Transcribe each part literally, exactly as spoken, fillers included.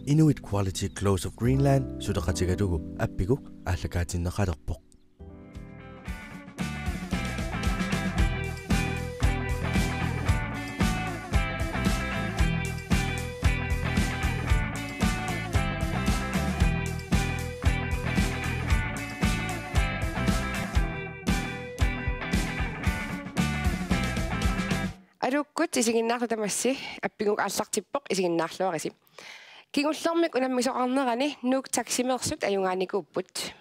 Inuit Quality Clothes of Greenland suleqatigalugu Appiguk aallakaatinneqalerpoq. Aluukkut isiginnaartut tamassi, Appiguk aallartippoq, isiginnaarluarisi. Kingullermik unammisoqarnerani Nuuk Taximeersut ajugaanikuupput.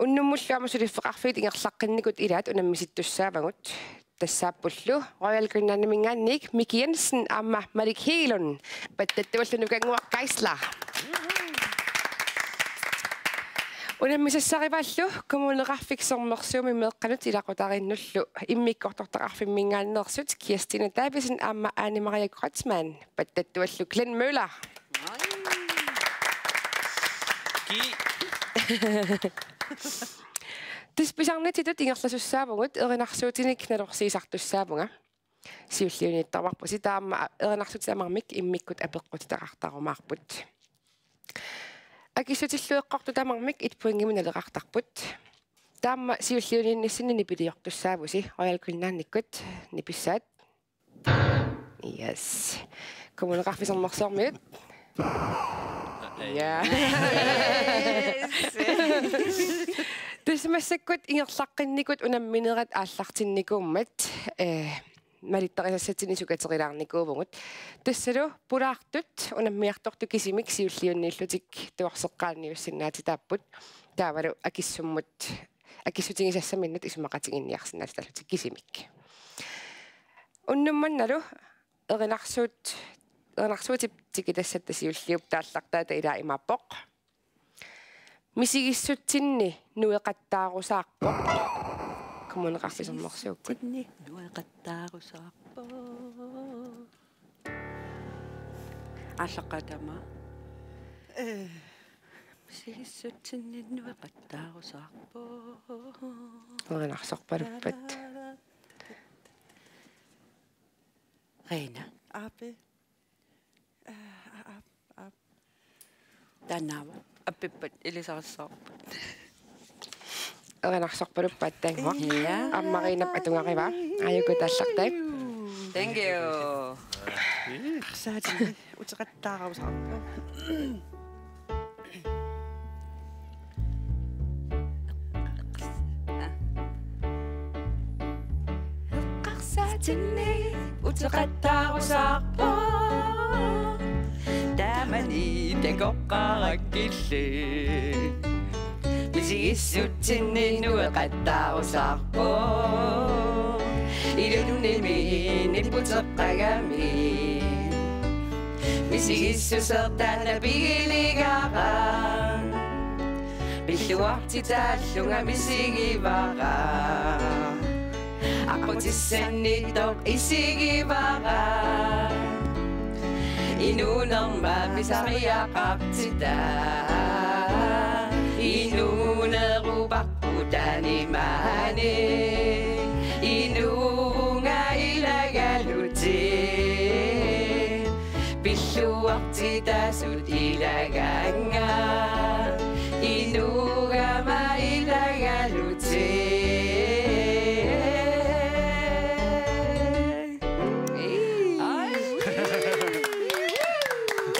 Unnummullu aamma suliffeqarfiit ingerlaqqinnikut ilaat unammisittussaavagut. Tassaappullu Royal Greenlandiminngaanniit Miki Jensen aamma Malik Hegelund, pattattuallu Nukannguaq Geisler. Unammisassarivaallu Kommuneqarfik Sermersuumi meeqqanut ilaqutariinnullu immikkoortortaqarfimminngaanneersut Kirstine Davidsen aamma Ane Maria Kreutzmann, pattattuallu Glenn Møller. Ki. Tassa pisarnitsitut ingerlasussaavugut, erinarsuutinik nalorsiisartussaavunga. Siulliunniittarparpusi, taava aamma erinarsuutit tamarmik immikkut apeqqutitaqartarumaarput. Akissutillu eqqortut tamarmik et pointimik naleqartarput. Taava aamma siulliunniinnissinni nipiliortussaavusi Royal Greenlandikkut nipissaat. Yes. Kommuneqarfik Sermersuumiut. Ja. Yes. Tassa massakkut ingerlaqqinnikut unamminerat aallartinnikuummat, eh, malittarisassatsinni sukaterilaarnikuuvugut. Tassalu pulaartut unammiartortut kisimik siulliunniillutik tuorseqqaanniussinnaatitaapput. Taavalu akissummut, akissutigisassaminnut isumaqatiginninniarsinnaatitaallutik kisimik. Unnummannalu erinarsuut-, erinarsuutip tikitassatta siulliup taallartaata ilaa imaappoq: Misigissutsinni nueqattaarusaarpoq. Kommuneqarfik Sermersuukkut. Misigissutsinni nueqattaarusaarpoq. Aallaqqaammut. Eh. Misigissutsinni nueqattaarusaarpoq. Erinarsorpaluppat. Reena. Aappi. Aa, aa, aa. Taannaavoq. Appippat ilisarissaarput. Erinarsorpaluppaat taanna. Ja. Aamma Marianap atugarivaa. Aajuku taallartai. Thank you. Eqqarsaatinni uteqattaarusaarpoq. Eqqarsaatinni uteqattaarusaarpoq. Taamani takoqqaarakkilli. Misigissutsinni nueqattaarusaarpoq. Ilunnimi nipputeqqagami. Misigissuseq taanna pigiligara. Pilluartitaallunga misigivara. Aqqutissannittoq isigivara. Inuunerma pisariaqartitaa. Inuuneruparput taanna maani. Inuuvunga ilagalutit. Pilluartitaasut ilagaannga. Inuugama ilagalutit. Ai.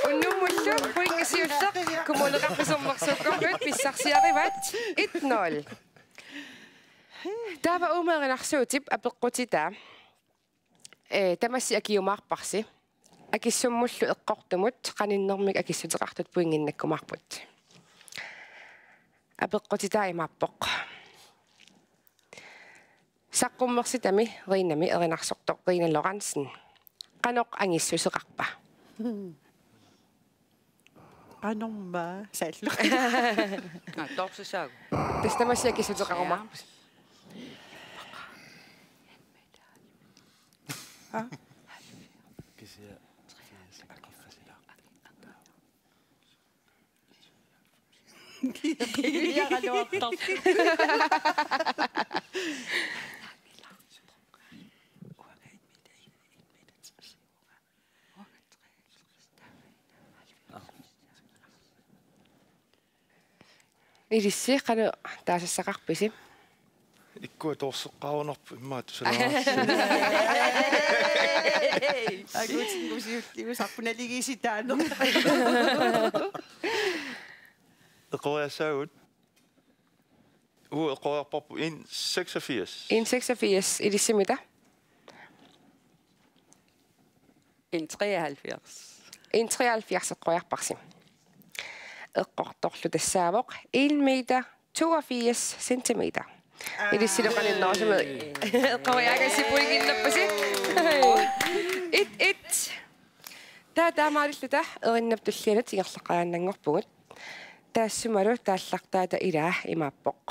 Unnummullu pointi siulleq Kommuneqarfik Sermersuukkormiut pissarsiarivaat, et nul. Taava uuma erinarsuutip apeqqutitaa. Eh, tamassi akiumaarparsi. Akissummullu eqqortumut qaninnermik akissuteqartut pointinnakkumaarput. Apeqqutitaa imaappoq: Saqqummersitami Riinami erinarsortoq Riina Lorentzen. Qanoq angissuseqarpa? Qanormaa saallu. Nga torsisaagu. Tassa tamassi akissuteqarumaarpusi. Ha? Kisianni, kisianni qaffasilaaq. Kiliaraluartarpoq. Ilissi qanoq taasassaqarpisi? Ikkua toorseqqaarunarpoq immaqa tusalaarassi. Aguutinkusiulligu sappunaligiisitaaneq. Eqoriassaagut. Uu, eqoriarparput en seksogfirs. En seksogfirs, ilissi-mita? En treoghalvfjerds. En treoghalvfjerds eqqoriarparsi. Eqqortorlu tassaavoq en meter toogfirs centimeter. Ilissilu qaninnerusumik eqqoriaagassi pointinnappusi. Et et. Taava taamaalilluta erinnap tullianut ingerlaqqaannanngorpugut. Taassumalu taallartaata ilaa imaappoq: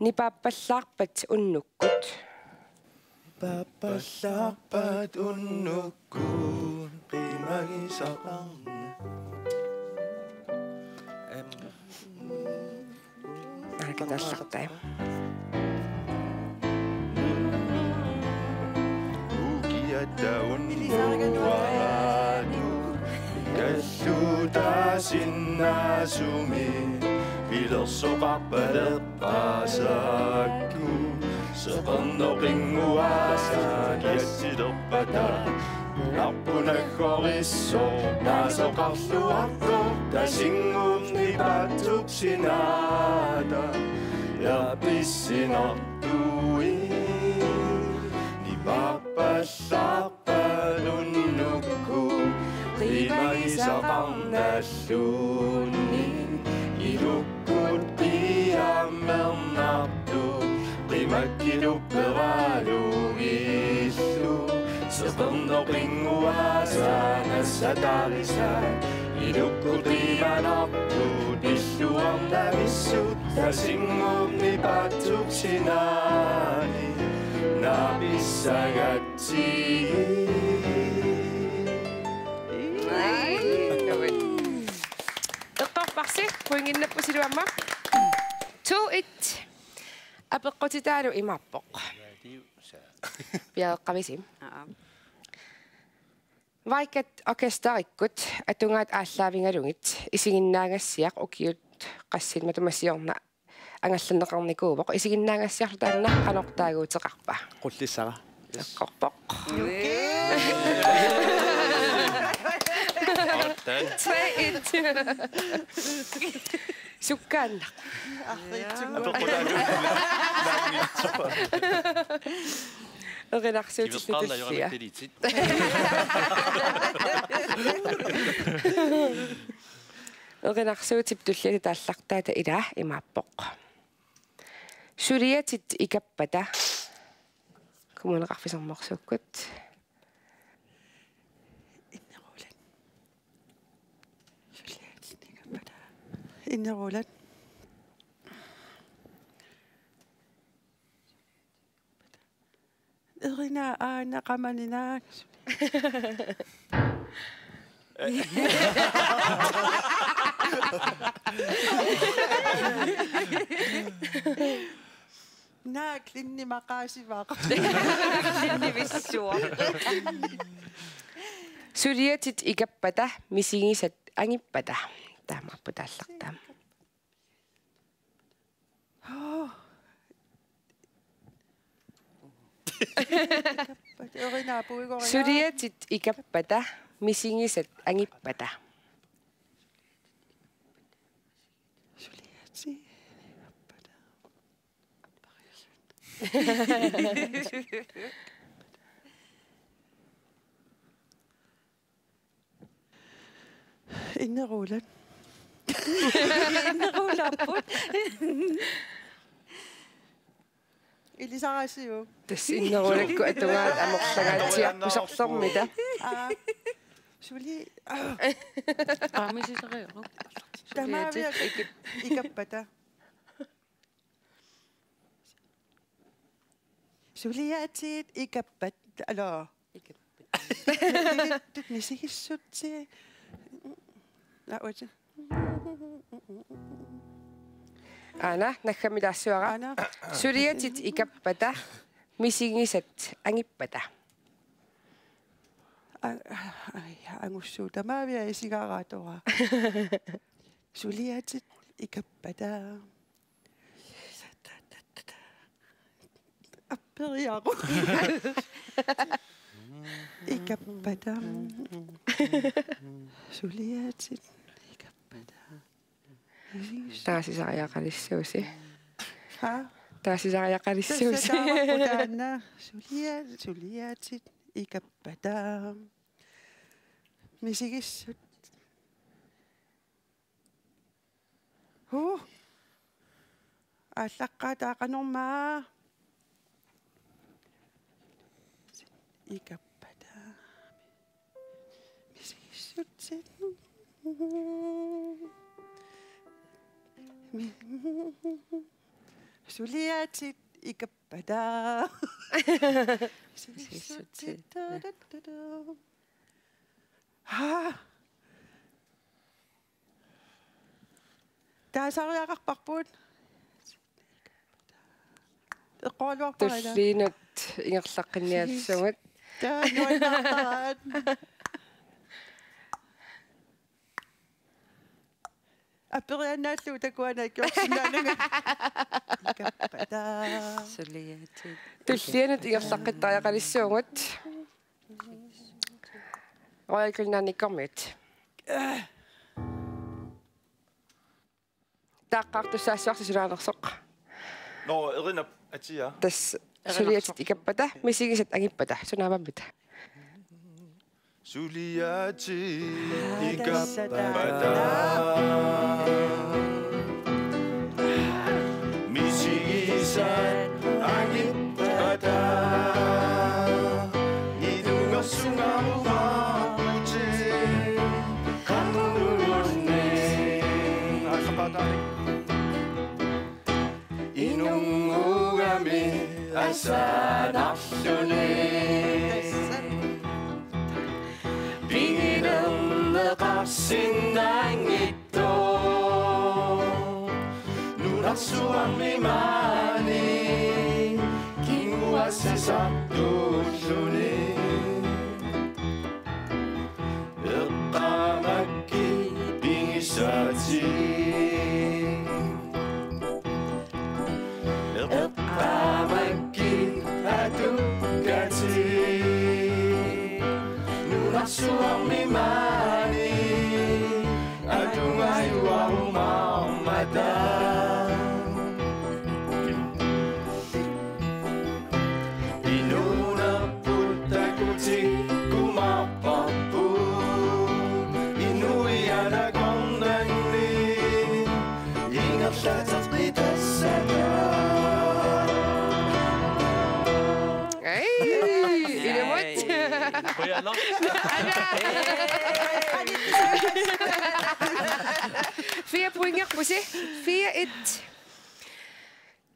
Nipaappallaarpat unnukkut. Nipaappallaarpat unnukkut qimagisaqarn-. Aana taallartai. Ukiatta unnualu kallutaa sinnaasumik pilersoqarpat eqqaasakku seqerneq qinnguaasaq kiatsilerpata. Nunarput naggorissoq naasoqarluartoq tasinngorniit paatsup sinaata. Erpissinartuit nipaappallaarpat unnukkut qimagisaqarnalluunniit ilukkut qiammernartut qimakkilupperaluugillu seqerneq qinnguaasaq nassatarisat ilukkut qimanartut pilluarnavissut tasinngorniit paatsup sinaani naapissagatsigit. Eqqorparsi, pointinnappusilu aamma. To et. Apeqqutitaalu imaappoq. Piareeqqavisi? Aa. Vaikat orkesterikkut atugaat aallaavigalugit isiginnaagassiaq ukiut qassit matuma siorna angallanneqarnikuuvoq. Isiginnaagassiarlu taanna qanoq taaguuteqarpa? Qullissara. Eqqorpoq. Tre et. Sukkaannaq. Erinarsuutillu tullia. Erinarsuutip tulliata taallartaata ilaa imaappoq: Suliatit ikappata. Kommuneqarfik Sermersuukkut. Inneruulat. Suliatit ikappata. Inneruulat. Erina aana qamaninaak. Naak linni maqaasivaq. Linnivissuaq. Suliatit ikappata misigisat angippata. Taamaappoq taallartaa. Suliatit ikappata misigisat angippata. Suliatit ikappata. Inneruulat. Inneruulaarput. Ilisarisiuk. Tassa inneruulakkut atugaat amerlangaatsiarput sorlermita. Aa. Suli. Aa. Qaamisisariaruk. Tamaaviat ikappata. Suliatit ikappat. Alo. Ikappat. Misigissutsi. Aana, naggammik taassuara. Aana. Suliatit ikappata, misigisat angippata. A-, ai, angussuut. Tamaaviat isigaaraatoraa. Suliatit Ikappata. Apperiaruk. Ikappata. Suliatit. Ikappata. Taasisariaqalissuusi. Ha? Taasisariaqalissuusi. Tassa taavappoq taanna. Sulia-, suliatit. Ikappata. Misigissut. Huh. Aallaqqaataaqanerma. Ikappata. Misigissutsit. Mi-, suliatit ikappata. Misigissutsit. Misigissutsit. Da, da, da, da. Ha. Taasariaqarparput. Eqqoraluarpara ila. Tulliinut ingerlaqqinniassugut. Taa nuannaartaraat. Apperiaannaallugu takuana ikiorsinnaananga. Ikappata. Suliatit. Tullianut ingerlaqqittariaqalissuugut. Royal Greenlandikkormiut. Taaqqaartussaassuarsi sulaanersoq. Nå, Erinap atia. Tassa suliatit ikappata, misigisat angippata, sunaavammita? Suliatit ikappata. Misigisat angippata. Ilungersungarumaarputit. Qaqulunni. Inunnguugami asaanarluni. Pigilerneqarsinnaanngitsoq. Nunarsuarmi maani kinguaassisartuulluni. Eqqaamakkit pigisaatit. Eqqaamakkit atugakkit. Nunarsuarmi maani atugajuarumaarmata. Inuunerput takutikkumaarparput. Inuiaat akornanni ingerlateqqitassat. Ej, ilumut. Qujanaq. Fire pointerpusi. Fire et.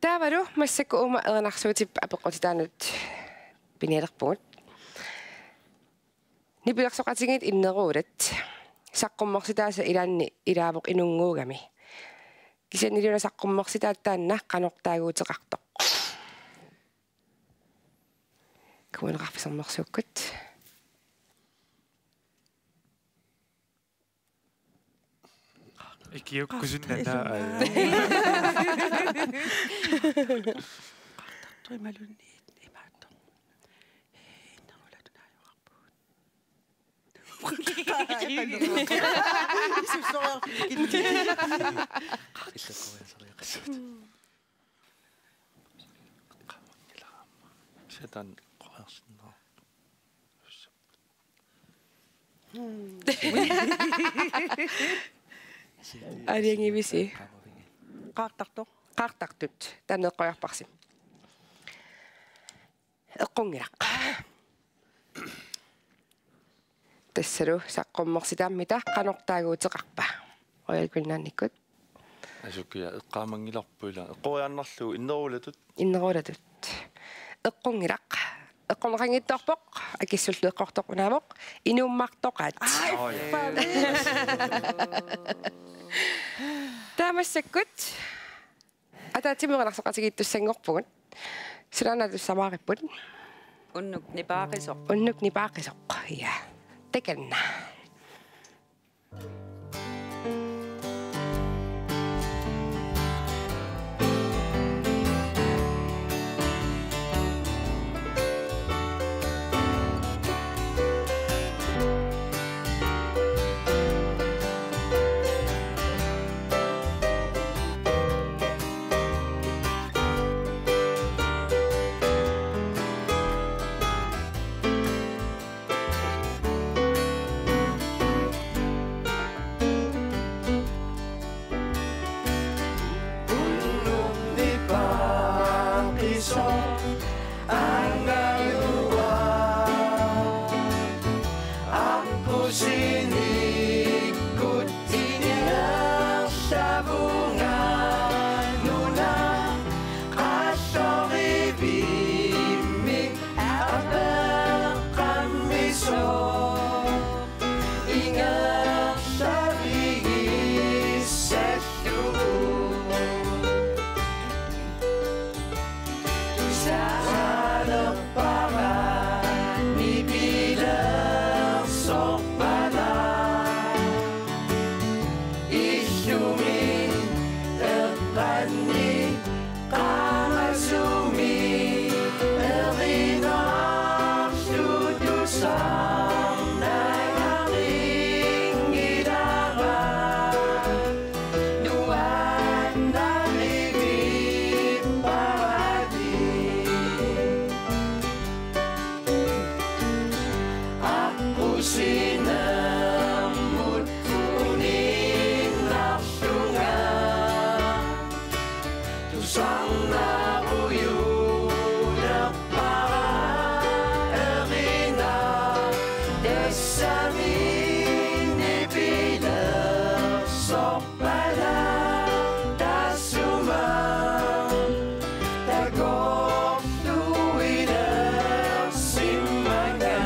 Taavalu massakkut uuma erinarsuutip apeqqutitaanut pinialerpugut. Nipilersoqatigiit inneruulat. Saqqummersitaasa ilaanni ilaavoq inunnguugami. Kisiannili una saqqummersitaata taanna qanoq taaguuteqartoq? Kommuneqarfik Sermersuukkut. Ikiukkusunnanaa. Qartartoq imaluunniit imaattoq. Inneruulatut naajuqarpugut. Satan qojarsinnaa. Aalajangiivisi? Qaartartoq. Qaartartut. Taanna eqqoriarparsi. Eqqunngilaq. Tassalu saqqummersitaammita qanoq taaguuteqarpa? Royal Greenlandikkut. Asukiaq eqqaamanngilarput ila. Eqqoriarnarlugu inneruulatut. Inneruulatut. Eqqunngilaq. Eqqorneqanngitsoorpoq, akissullu eqqortoq unaavoq, inuummartoqaat. Oj. Taava massakkut. Ataatsimut erinarsoqatigiittussanngorpugut. Sulaanaatussaamaaripput. Unnuk nipaaqisoq. Unnuk nipaaqisoq. Ja. Takanna. Qamasumi erinarlutusarnanga ringilara nuannarivipparati. Aqqusinermut uninnarlunga tusarnarujulerpara erinaq tassami nipilersorpara taassuma takorluilersimaga.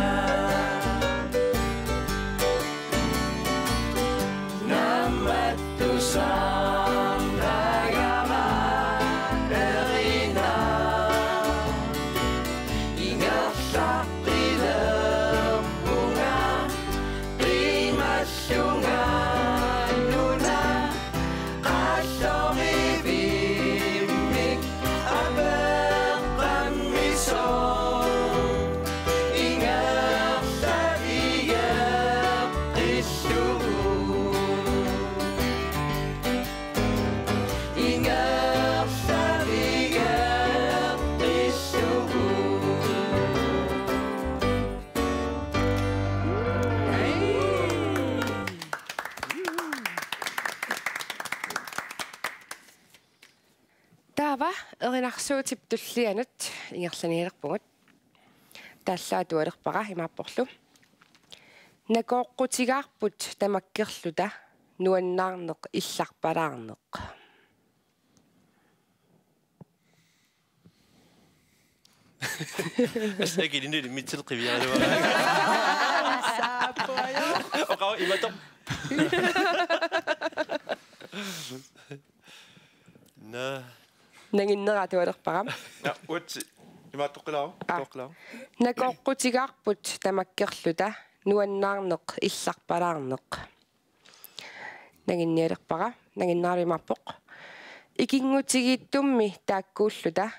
Nammattusarnagama erinaq ingerlaqqilerpunga qimallunga nuna qaallorivimmik apeqqammisoq ingerlavigeqqillugu. Ingerlavigeqqillugu. Taava erinarsuutip tullianut ingerlanialerpugut. Taallaat atualerpara imaapporlu: Nakooqqutigaarput tamakkerluta nuannaarneq illarpalaarneq. Assakilinnut mitsil qiviaraluarpara. Saappuajo. Oqaava imatut. Naa. Nanginnera atualerpara. Ja, uatsi. Imaattoqqilaaruk. Aa. Toqqilaaruk. Nakooqqutigaarput tamakkerluta nuannaarneq illarpalaarneq. Nanginnialerpara, nanginnera imaappoq: Ikinngutigiittummi taakkuulluta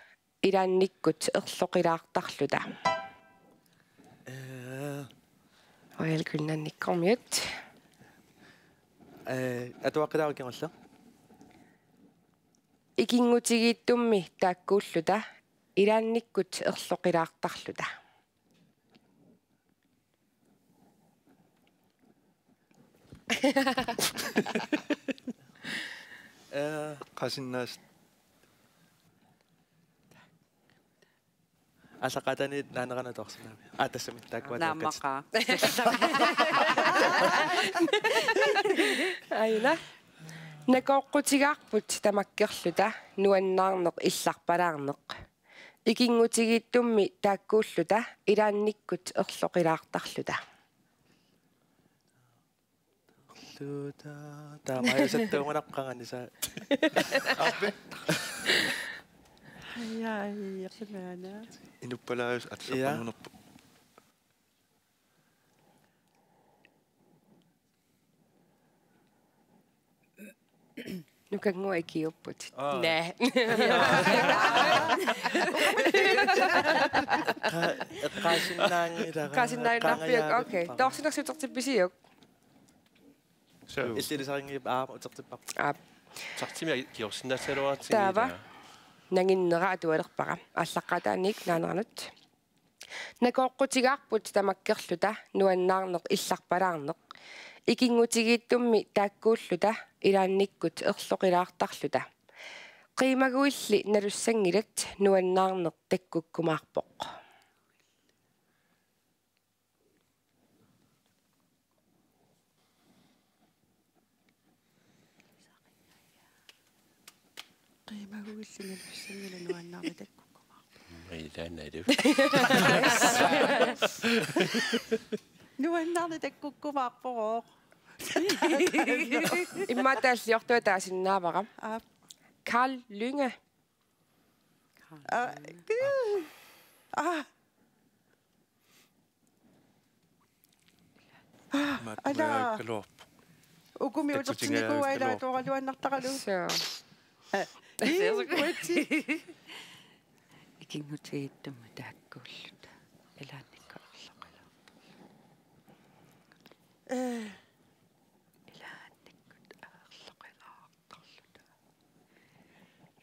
ilaannikkut erloqilaartarluta. Ee. Royal Greenlandikkormiut. Ee, atuaqqilaaruk kingulleq. Ikinngutigiittummi taakkuulluta ilaannikkut erloqilaartarluta. Ee. Qasinnaas-, aallaqqaataaniit naaneranut atuarsinnaavit? Aa, tassami, taakkua. Naammaqa. Aina. Nakooqqutigaarput tamakkerluta nuannaarneq illarpalaarneq. Ikinngutigiittummi taakkuulluta ilaannikkut erloqilaartarluta. Erluta. Taamaajusattuugunarpara qanganisaa. Aappi. Ai, ai, ersimaana. Inuppalaajus atsappanunerpu. Nukannguaq ikiupput. Aa. Naa. Eqqa-, eqqaasinnaanngilara. Eqqaasinnaanngilarpiuk, qangajaavippara. Okay. Toorsinersi utertippisiuk? Suu. Illilisarinngilara, aap, utertipparput. Aap. Utertimi ikiorsinnaatsaluaratsigu. Taava. Nanginnera atualerpara. Aallaqqaataaniit naaneranut. Nakooqqutigaarput tamakkerluta nuannaarneq illarpalaarneq. Ikinngutigiittummi taakkuulluta ilaannikkut erloqilaartarluta. Qiimaguilli nalussanngilat nuannaarneq takkukkumaarpoq. Qiimaguilli nalussanngilat nuannaarneq takkukkumaarpoq. Ilaanalu. Nuannaarneq takkukkumaarpoq. Immaqa taalliortua taasinnaavara. Aap. Carl Lynge. Aa, aa. Aa, ala. Maattumiaakkaluarpoq. Ukumi takkutinngiaakkaluarpoq. Utertinnikuuara ila atuaraluannartaralu. Suu. Eh, Ikinngutigiittummi taakkuulluta. Ilaannikkut arloqilaartarluta. Eh. Ilaannikkut arloqilaartarluta.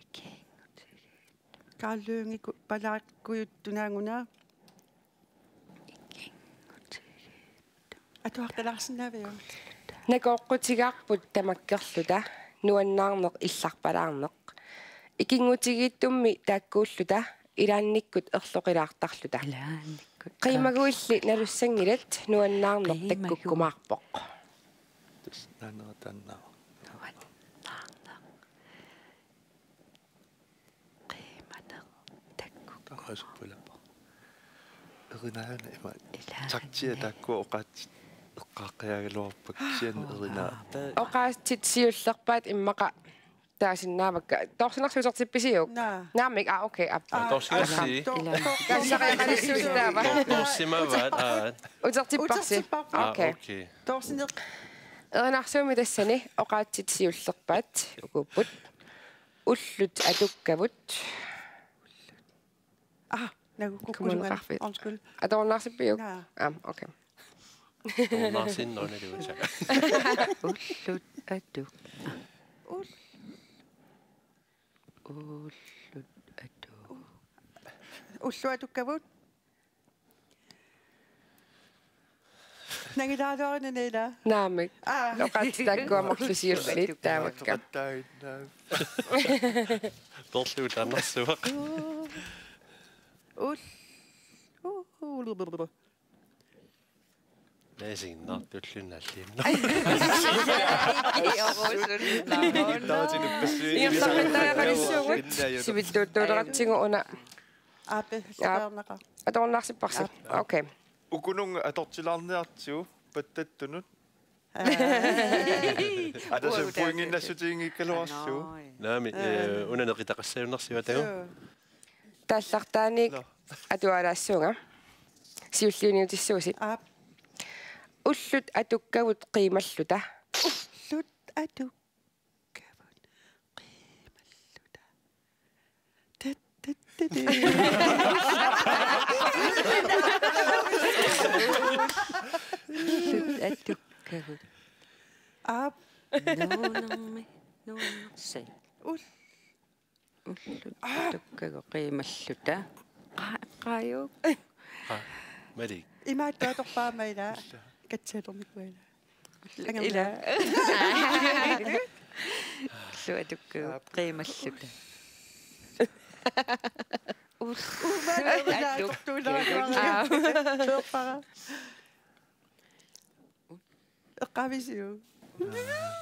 Ikinngutigiittummi. Karl Lyngekut palaakkujuttut naanguna. Atuaqqilaarsinnaaviuk? Nakooqqutigaarput tamakkerluta, nuannaarneq illarpalaarneq. Ikinngutigiittummi taakkuulluta, ilaannikkut erloqilaartarluta. Ilaannikkut. Qiimaguilli nalussanngilat, nuannaarneq takkukkumaarpoq. Tassa taanna, taanna. Nuannaarneq. Qiimaneq takkukku. Taqqasuppula. Erinaana ima. Ilaanni. Taktia takkua oqaatsit eqqaaqqigaluarpakka kisianni erinaa. Oqaatsit siullerpaat immaqa taasinnaavakka. Toorsinersi utertippisiuk? Naa. Naamik, aa, okay, aap. Aa, toorsinersi. Ilaanni. Ilaanni. Kassaqaqqanissuustaava. Toor-, toorsimavaat, aa. Utertipparsi. Utertipparput. Aa, okay. Okay. Toorsineq. Erinarsuummi tassani oqaatsit siullerpaat ukuupput. Ullut atukkavut. Ah, nagu kukkusunneqarfik. Undskyld. Atorunnaarsippisiuk? Naa. Aa, okay. Atorunnaarsinnaanngilaq. Ullut atu-, ul-, ullut atu-, ullut atukkavut. Nangilaaluarina, Niina. Naamik. Aa. Oqaatsit taakkua marluk siulliit taavakka. Toqattaannaavit. Torluutaannarsuaq. Ul-, ul-, ul-, ul-, ul-, Naasiinnartulluunniit alliinnaq. Ingerlaqqinnaaqalissuugut. Sivitsuuttuuleqatsigu una. Aapi, aap. Atorunnaarsippassi. Aap. Okay. Ukununnga atortilaarniartigu pattattunut. Aa. Atasut pointinnassutiginngikkaluarlugu. Naamik, eh, una neqitaqassajunnaarsiuk atagu. Joo. Taallartaaniit atualaassuunga. Siulliuniutissuusi. Aap. Ullut atukkavut qiimalluta. Ullut atukkavut qiimalluta. Tat, tat, tat. Ullut atukkavut. Aap. Nuunnermi, nuunnersi. Ul-, Ullut atukkavut qiimalluta. Qa-, qaajuuk. Qa-, Malik. Imaattuatorpaama ila. Illa. Katsatornikuuara ila. Ila. Ullut atukkavut qiimalluta. Ullut atukkavut. Aa. Eqqaavisiuk? Aa,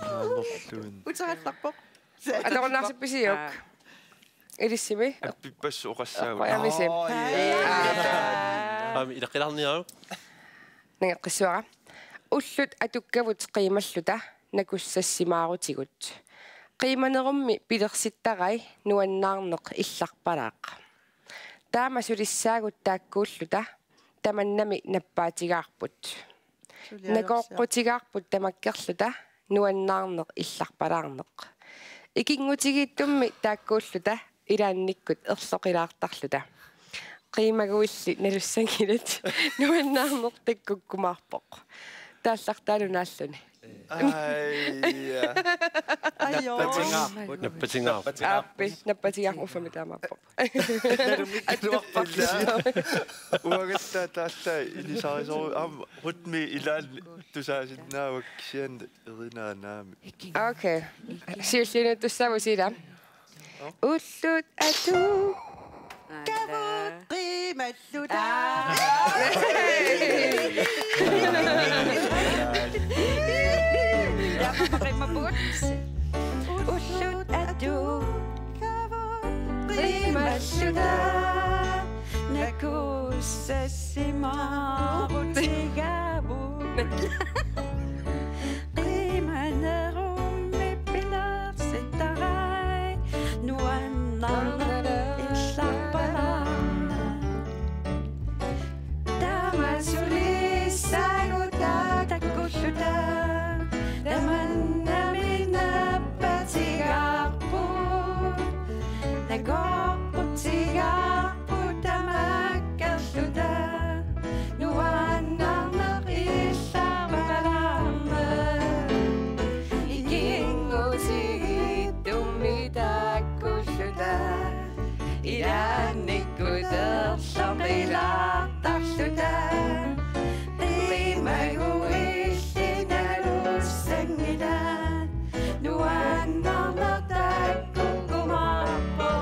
naalorluun. Uterallarpoq. Atorunnaarsippisiuk? Aa. Ilissimi? Appippassuit oqassaagut. Eqqaavisi? Aa, ja. Aa. Aamma ilaqqilaarniaruk. Nangeqqissuara. Ullut atukkavut qiimalluta nakussassimaarutigut. Qiimanerummi pilersittarai nuannaarneq illarpalaaq. Taama sulissaagut taakkuulluta tamannami nappaatigaarput. Sulialersia. Nakooqqutigaarput tamakkerluta nuannaarneq illarpalaarneq. Ikinngutigiittummi taakkuulluta ilaannikkut erloqilaartarluta. Qiimaguilli nalussanngilat nuannaarneq takkukkumaarpoq. Taallartaalu naalluni. Ai, ja. Ai, joo. Nappatigaarput. Nappatigaarput. Aappi, nappatigaarput uffami taamaappoq. Uangattaaq taallat ilisarisoq aamma rytmi ilaanni tusaasinnaavara kisianni erinaa naamik. Okay. Siulliunut tussaavusi ila. Ullut atukkavut qiimalluta. Aa. Qiimapput. Ullut atukkavut qiimalluta. Nakussassimaarutigaavut. Qiimanerummi pilersittarai nuannaarneq illarpalaarneq. Taama sulissaagut taakkuulluta tamannami nappatigaarput. Koqqutsigaarput tamakkerluta, nuannerneq illarpalarneq. Ikinngutigittummi taakkulluta, ilaannikkut erloqilaartarluta. Qiimaguilli nalussanngilaq, nuannerneq taakkukumaarpoq.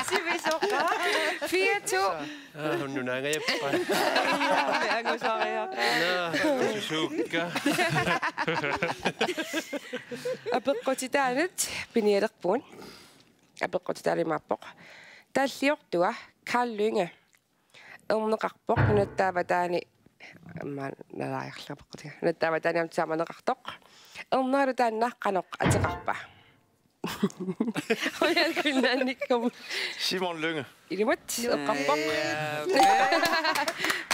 Sivisoorpaa. Fire to. Aa, hunnunaangajappa. Angusariaqqa. Naa, susuukka. Apeqqutitaanut pinialerpugut. Apeqqutitaalu imaappoq: Talliortua Carl Lynge erneqarpoq nunatta avataani, aamma nalaajarlugu apeqqutiga, nunatta avataani aamma taamaneqartoq. Erneralu taanna qanoq ateqarpa? Royal Greenlandikkum. Simon Lynge. Ilumut, eqqarpoq.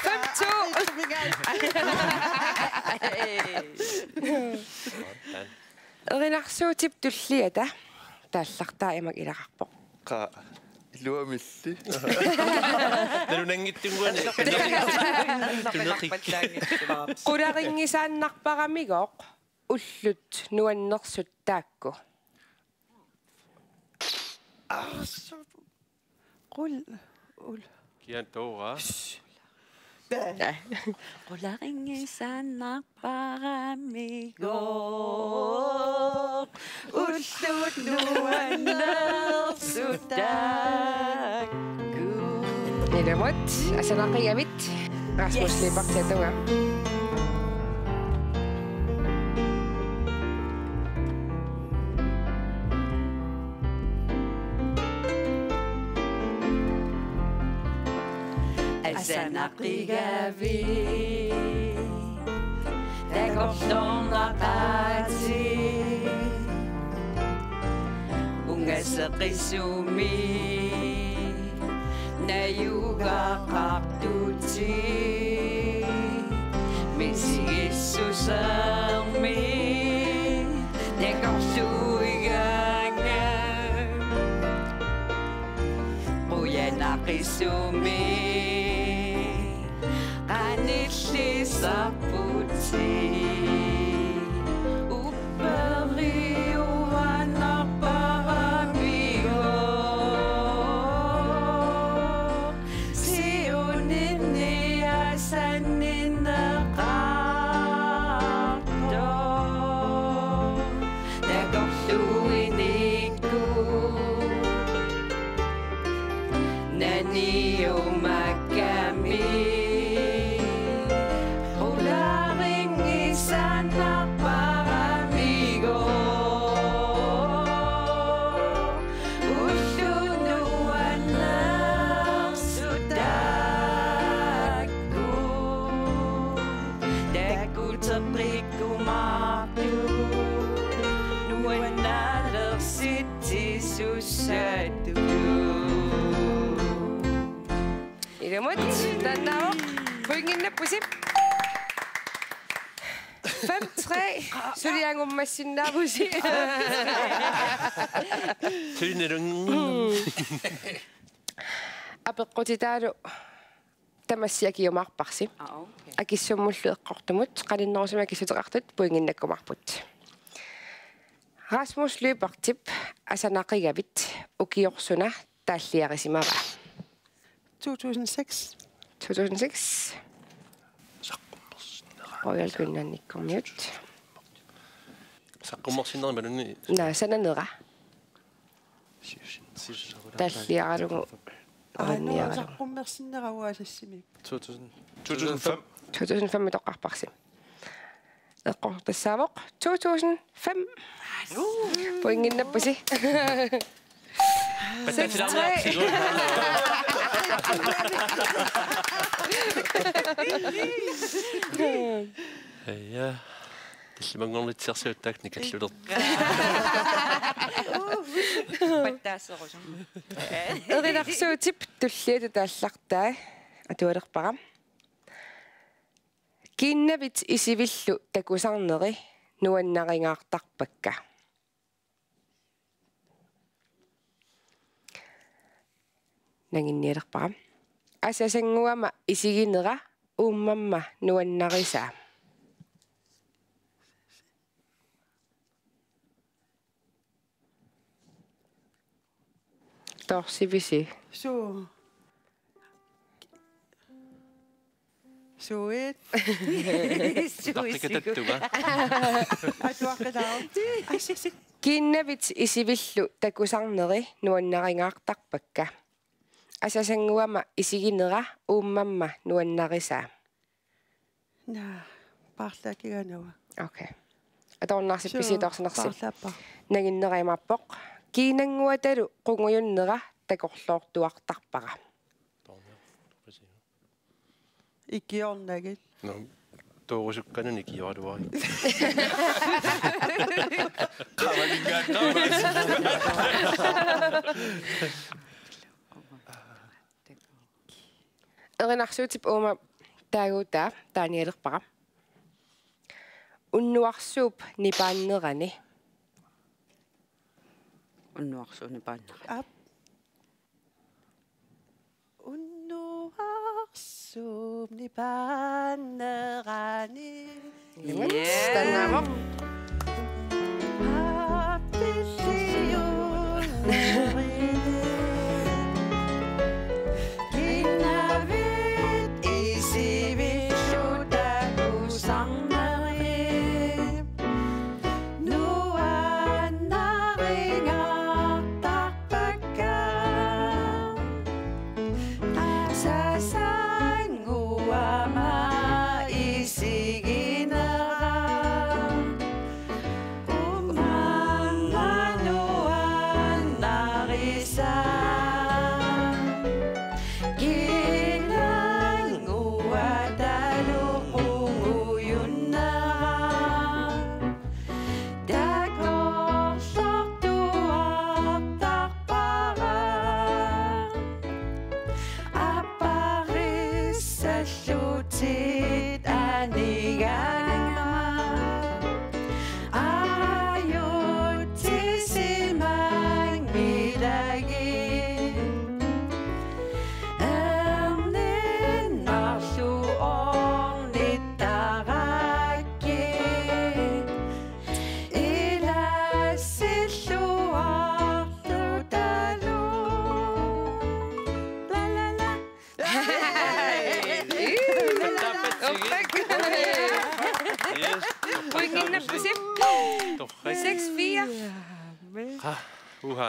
Fem to. Erinarsuutip tulliata taallartaa imak ilaqarpoq. Qaa, iluamilli. Nalunanngitsunnguanik. Qularinngisaannarparamigooq ullut nuannersut taakku. Qul-, ul-. Kiantoora. Qularinngisaannarparamigooq ullut nuannersut taakku. Ilumut, asanaqigavit. Rasmus Lyberth atunga. Asanaqigavit takorloornaqaatit ungaseqisumi najugaqartutit misigissusermi takorluuigaangat qujanaqisumi qanillisarputit. Upperiuaannarparamigooq siuninni asanninneqartoq takorluuinikkut naniumakkami. Qularinngisaannarparamigooq ullut nuannersut taakku takkuteqqikkumaartut nuannaalersitsisussatut. Ilumut, taannaavoq, pointinnappusi. Fem tre, suli angummassinnaavusi. Suli nalunngin. Apeqqutitaalu tamassi akiumaarparsi. Aa, okay. Akissummullu eqqortumut qaninnerusumik akissuteqartut pointinnakkumaarput. Rasmus Lyberthip asanaqigavit ukioq suna taalliarisimava? To tusind seks. To tusind seks. Saqqummersinnera. Royal Greenlandikkumiut. Saqqummersinnera imaluunniit? Naa, sananera. Taalliaralugu. Aa, avanniaralugu. Saqqummersinnera uagut asassimik. To tusind. To tusind fem. To tusind fem itoqqarparsi. Eqqortassaavoq to tusind fem. Pointinnappusi. Seks tre. Ja. Tallimanngornitsiarsiuttaaq nikallulerpoq. Pattaaserusum. Erinarsuutip tulliata taallartaa atualerpara. Kiinnavit isivillu takusarneri nuannaringaartarpakka. Nanginnialerpara. Asasannguama isiginera uummamma nuannarisaa. Torsivisi. Suu. Suit. Suisigu. Atuaqqilaaruk. Ai, siksi. Kiinnavit isivillu takusarneri nuannaringaartarpakka. Asasannguama isiginera uummamma nuannarisaa. Naa, paarlaakiganava. Okay. Atorunnaarsippisi? Suu, toorsinersi. Paarlaappara. Nanginnera imaappoq: Kiinannguatalu qungujunnera takorloortuartarpara. Ikiornagit. No, toorusukkanani ikioraluarit. Qavalingaat qavalingaat. Erinarsuutip uuma taaguutaa taanialerpara. Unnuarsuup nipaannerani. Unnuarsuup nipaannerani. Aap. Unnuarsuup nipaannerani. Yes. Yes. Taannaavoq. Kiinnavit isivillu takusarneri nuannaringaartarpakka. Asasannguama isiginera uummamma nuannarisaa. Kiinannguatalu qungujunnera takorloortuartarpara. Apparissallutit anigaangama. Ajutsisimanngilagut. Erniinnarlu ornittarakkit. Ilassilluarlutalu. La, la, la. Hey! Yes. Pointinnappusi. Torrak. Seks fire. Qa, uha.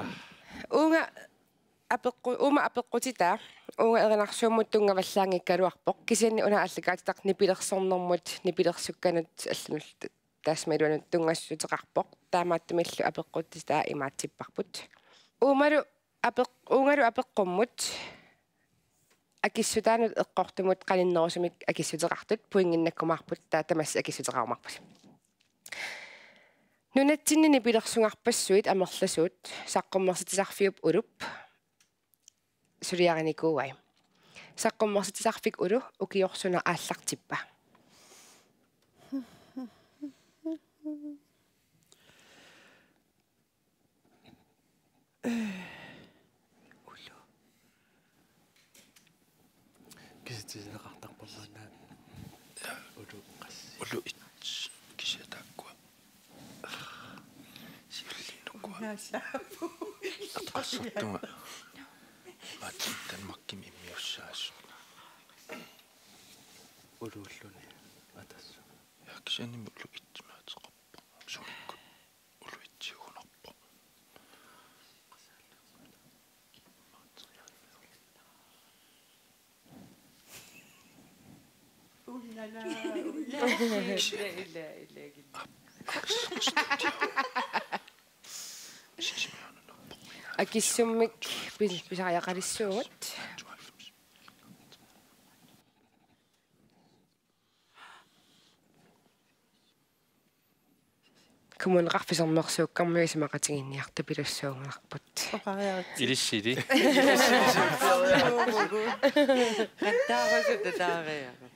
Uunga apeqqu-, uuma apeqqutitaa uunga erinarsuummut tunngavallaanngikkaluarpoq. Kisianni una aallakaatitaq nipilersornermut, nipilersukkanut allanut tassa iluanut tunngassuteqarpoq. Taamaattumillu apeqqutitaa imaatsipparput. Uumalu apeq-, uungalu apeqqummut akissutaanut eqqortumut qaninnerusumik akissuteqartut pointinnakkumaarput, taava tamassi akissuteqarumaarpusi. Nunatsinni nipilersugarpassuit amerlasuut, saqqummersitsisarfiup Ulup suliarinikuuai. Saqqummersitsisarfik Ulu ukioq suna aallartippa? Ulu. Kisitsineqartarpammaannaat. Ulu qassi. Ulu et, kisiat taakkua. Siulliukkua. Unaasaapu. Atqassartunga. Maatsi Danmarkimi immiussaasut. Uluulluni atas. Ja, kisiannimi Ulu et imaateqarpoq. Sumikkut Ulu et-iugunarpoq. Akissummik pis-, pisariaqalissuugut. Kommuneqarfik Sermersuukkarmiut isumaqatigiinniartupilussuugunarput. Oqariaritsi. Ilissili. Qattaarusut tataariarut.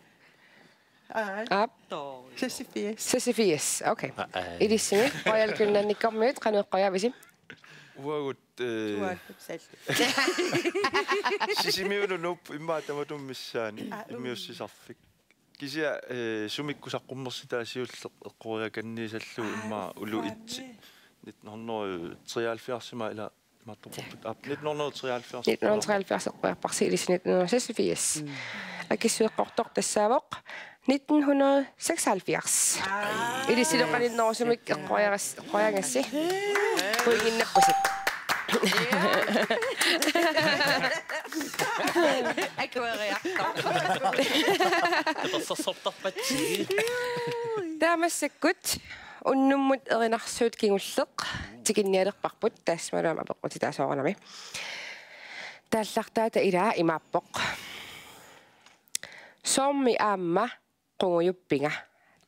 Aap. Seksogfirs. Seksogfirs, okay. Aa, aa. Ilissimi, Royal Greenlandikkormiut, qanoq eqqoriavisi? Uagut, eh, Uagut sallu. Sisimiunut Nuup immaqa tamatuma missaani, aa, uu, immiussisarfik. Kisianni, eh, sumikkut saqqummersitaa siulleq eqqoriakanniisallugu immaqa ulu itsi. Nitten hundrede og treoghalvfjerds ima ila imaattoqarput. Aap, nitten hundrede og treoghalvfjerds. Nitten hundrede og treoghalvfjerds eqqoriarparsi, ilissi nitten hundrede og seksogfirs. Mm. Akissueqqortoq tassaavoq nitten hundrede og seksoghalvfjerds. Aa. Ilissilu qaninnerusumik eqqoriagas-, eqqoriagassi. Pointinnappusi. Akueriartoq. Tapersersortarpatsigit. Taava massakkut unnummut erinarsuut kingulleq tikinnialerparput, taassumalu aamma apeqqutitaasoorunami. Taallartaata ilaa imaappoq: Soormi aamma qungujuppinga,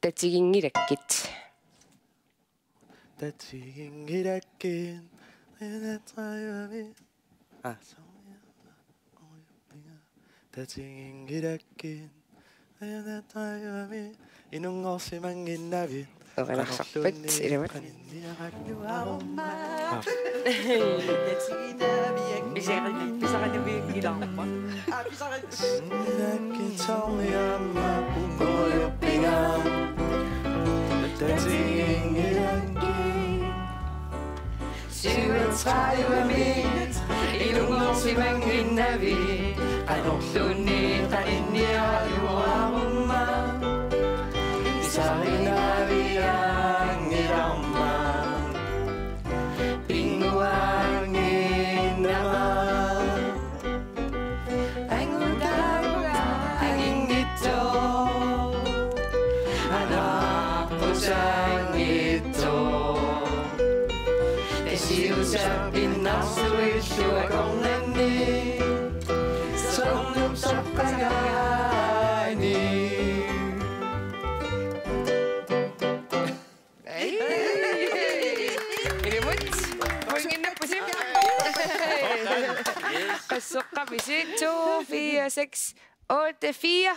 tatiginngilakkit. Tatiginngilakkit. Aa. Tatiginngilakkit. Inunngorsimannginnavit. Oqalaqsarpat ilumat. Pisarani-, pisaranivianngilaarpa. Aa, pisarani-, Nakkit soormi aamma qungujuppinga. Tatiginngilakkit. Syvogtredivemiit inunngorsimannginnavit, qanorluunniit qaninniaraluaruma, pisarinavianngilarma, pinnguaannginnama. Angutaavoq anginngitsoq, anaqqusaanngitsoq. Tasiusaq pinnarsuillu akornanni, soorlu saqqagaani. Ej. Ilimut. Pointinnappusi. Qasseqqamisi? To, fire, seks, otte, fire.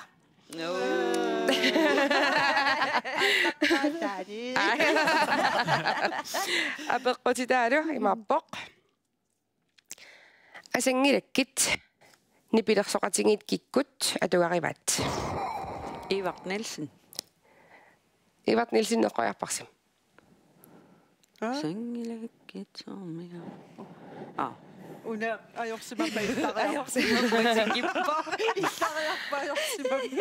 No. Apeqqutitaalu imaappoq: Asanngilakkit, nipilersoqatigiit kikkut atugarivaat? Ivart Nielsen. Ivart Nielsen eqqoriarparsi. Aa? Asanngilakkit soormi aamma. Aa. Una ajorsimammat illariarpa. Ajorsimammat tikippoq. Illariarpa ajorsimammat.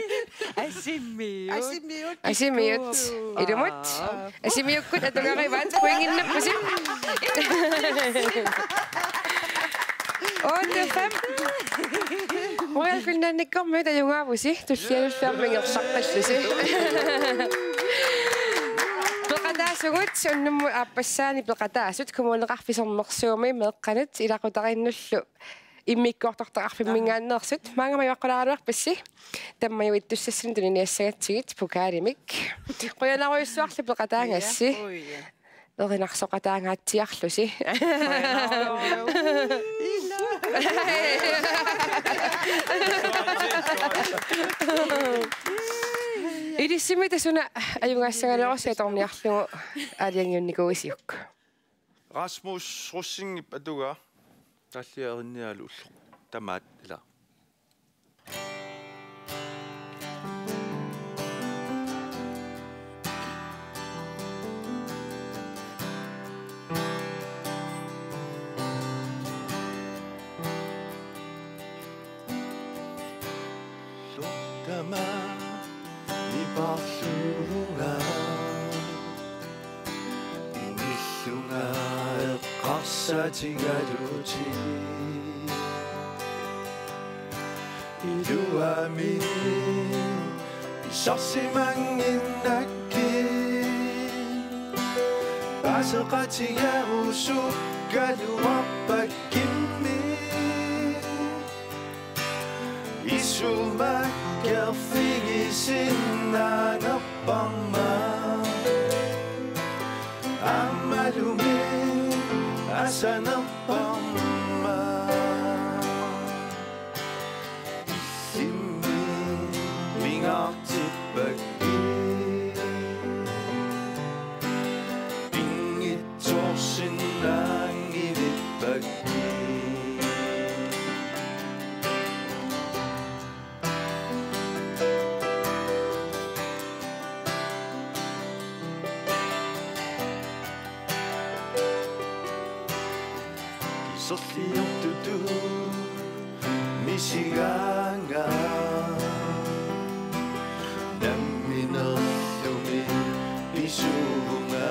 Asimiut. Asimiut. Asimiut. Kikkut. Ilumut. Aa. Asimiukkut atugarivaat, pointinnappusi. Otte fem. Royal Greenlandikkormiut ajugaavusi, tullianullu aamma ingerlaqqillusi. Peqataasugut, unnummut aappassaani peqataasut, Kommuneqarfik Sermersuumi meeqqanut ilaqutariinnullu immikkoortortaqarfimminngaanneersut. Maanga majuaqqulaaraluarpassi, tammajuittussassinnik tuniniassagatsigit pokalimik. Qujanarujussuarli peqataagassi. Ja, ui, ja. Erinarsoqataangaatsiarlusi. Qujanarujussuaq. Ilissimi tassa una ajugaassagaluarussi atorniarlugu aalajangiunnikuuisiuk. Rasmus Rosingip atugaa. Taalliarinnialu ulloq tamaat ila. Tama niparlunga ingillunga eqqarsatigalutit. Iluamik pisarsimannginnakkit, paaseqatigerusukkaluarpakkimmi. Isumakkerfigisinnaanerparma, aammalumi asanerparma. Illimmi pingaartippakkit Sorliortutut misigaanga, namminerlumi pisuuvunga,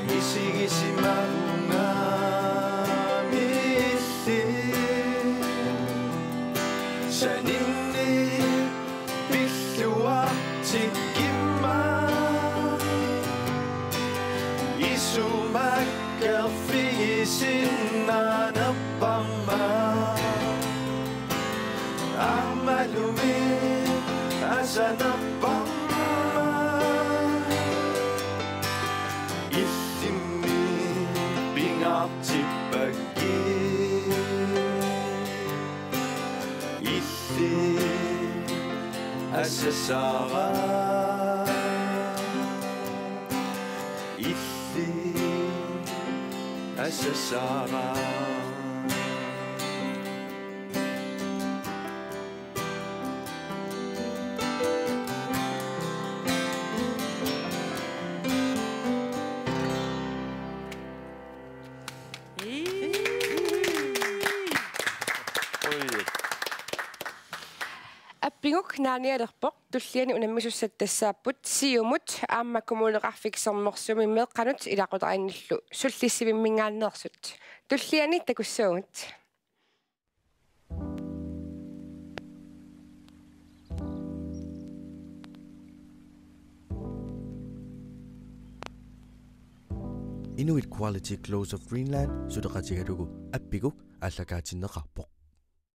misigisimavunga, illit saninni pilluartikkimmat, isumakkerfigisinnaanerparma, aammalumi asanerparma, illimmi pingaartippakkit, illit asasaara, illit asasaara. Appiguk naanialerpoq. Tulliani unammisussat tassaapput Siumut aamma Kommuneqarfik Sermersuumi meeqqanut ilaqutariinnillu sullissivimminngaanneersut. Tulliani takussaagut. Inuit Quality Clothes of Greenland suleqatigalugu Appiguk aallakaatinneqarpoq.